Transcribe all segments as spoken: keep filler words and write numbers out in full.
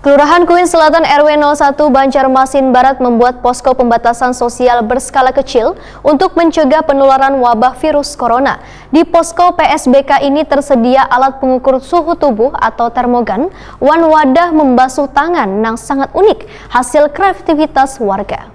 Kelurahan Kuin Selatan R W nol satu Banjarmasin Barat membuat posko pembatasan sosial berskala kecil untuk mencegah penularan wabah virus corona. Di posko P S B K ini tersedia alat pengukur suhu tubuh atau termogan, wan wadah membasuh tangan nang sangat unik hasil kreativitas warga.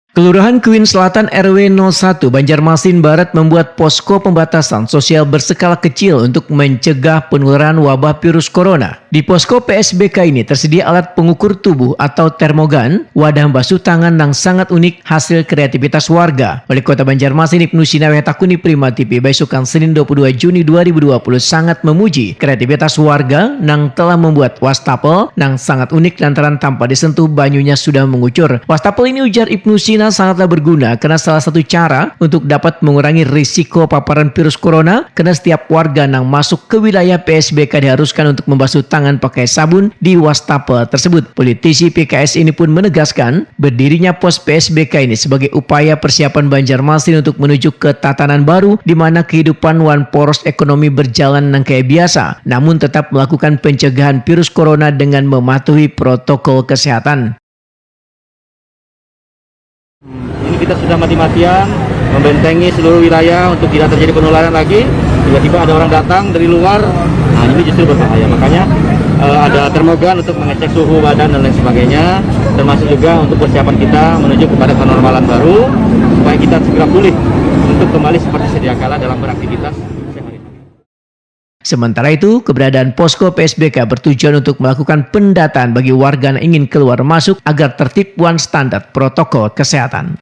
Kelurahan Kuin Selatan R W nol satu Banjarmasin Barat membuat posko pembatasan sosial berskala kecil untuk mencegah penularan wabah virus corona. Di posko P S B K ini tersedia alat pengukur tubuh atau termogan, wadah membasuh tangan nang sangat unik hasil kreativitas warga. Wali Kota Banjarmasin Ibnu Sina W H takuni Prima T V baisukan Senin dua puluh dua Juni dua ribu dua puluh sangat memuji kreativitas warga nang telah membuat wastafel nang sangat unik lantaran tanpa disentuh banyunya sudah mengucur. Wastafel ini, ujar Ibnu Sina, sangatlah berguna karena salah satu cara untuk dapat mengurangi risiko paparan virus corona karena setiap warga nang masuk ke wilayah P S B K diharuskan untuk membasuh tangan pakai sabun di wastafel tersebut. Politisi P K S ini pun menegaskan, berdirinya pos P S B K ini sebagai upaya persiapan Banjarmasin untuk menuju ke tatanan baru di mana kehidupan wan poros ekonomi berjalan nang kaya biasa, namun tetap melakukan pencegahan virus corona dengan mematuhi protokol kesehatan. Ini kita sudah mati-matian membentengi seluruh wilayah untuk tidak terjadi penularan lagi. Tiba-tiba ada orang datang dari luar, nah, ini justru berbahaya. Makanya, eh, ada termogan untuk mengecek suhu badan dan lain sebagainya, termasuk juga untuk persiapan kita menuju kepada kenormalan baru, supaya kita segera pulih untuk kembali seperti sedia kala dalam beraktivitas sehari-hari. Sementara itu, keberadaan posko P S B K bertujuan untuk melakukan pendataan bagi warga yang ingin keluar masuk agar tertib wan standar protokol kesehatan.